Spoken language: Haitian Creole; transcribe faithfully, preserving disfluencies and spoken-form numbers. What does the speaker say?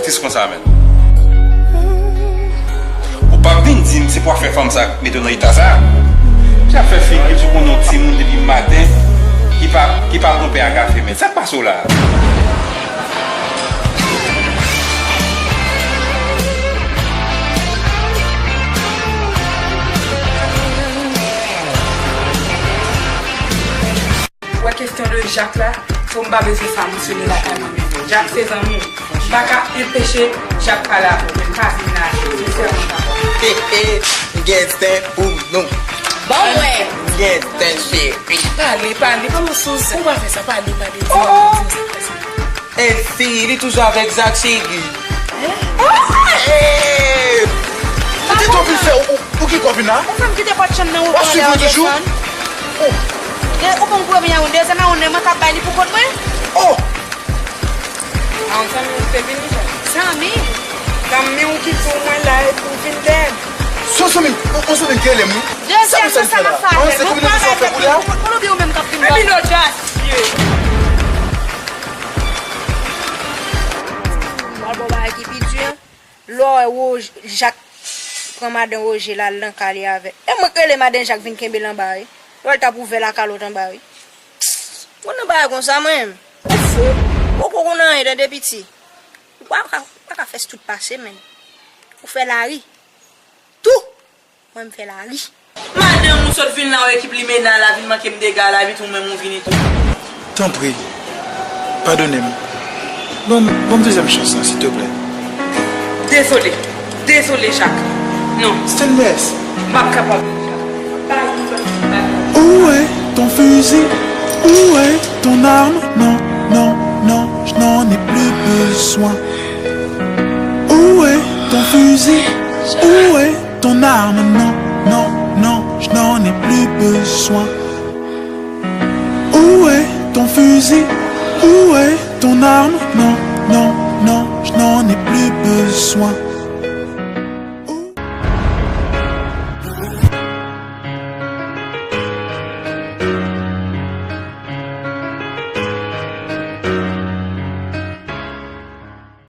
Tris konsa menm. Ou p ap vin di m se pou afè fanm sa k mete w nan eta sa. Misye ap fè figi sou konn yon timoun depi maten ki pa, ki pa pran pen a kafe menm. Sa k pase w la? Ou wè kesyon de Jak la, fò m pa bezwen sa mansyone lakay mwen menm. Jak se zanmi w. M pa ka enpeche Jak pale avè w, men m pa vin la, sensèman m pa ka. He he, m gen zen pou nou. Bon, mwen. M gen zen cheri. Pale, pale, kòman sou zen? Ou pa fè sa, pale, pale. Oh, oh. Ensi, li toujou avèk Zak cheri. Hey! Ou ki kò vin fè, ou, ou, ou ki kò vin la? Ou fè m kite pòt chanm nan ouvè lè w desann. Oh! De, ou konn premye a, yon dezyèm a, yon nèg mwen k ap bay li pou kont mwen? Oh! A yon zanmi w te vini, Jan? Zanmi? Zanmi w ki di w mwen la epi w vin dèyè m. Se yon zanmi, yon, yon zanmi m te rele m, wi. Dezyèm nan sa l ap fè avè m. Ou pa bay tèt mwen pou kont mwen oubyen ou menm k ap vin ba m? Epi l odasye. M pral ba w bagay ki pi di. Lè w wè Woj-, Jak pran madan Woje l al nan kay li avè l. E mwen k rele madan Jak vin kenbe l anba, wi. Lè w wè l t ap ouvè lakalòt anba, wi. Mwen nan bagay konsa, mwen menm. Ou fou. Ou poko konn anyen, tande piti. Ou pa ka, ou pa ka fè tout pase, menm. Ou fè lari. Tou! Mwen, m fè lari. Madanm ou sot vin la, ou ekip limena la vin manke m dega la, epi tou menm ou vini tou. Tanpri, padone m. Ban m, ban m dezyèm chans lan, silteplè. Dezole. Dezole, Jak. Non. Stainless. M ap kapab. Où est ton fusil? Où est ton arme? Non, non, non, je n'en ai plus besoin. Où est ton fusil? Où est ton arme? Non, non, non, je n'en ai plus besoin. Où est ton fusil? Où est ton arme? Non, non, non, je n'en ai plus besoin.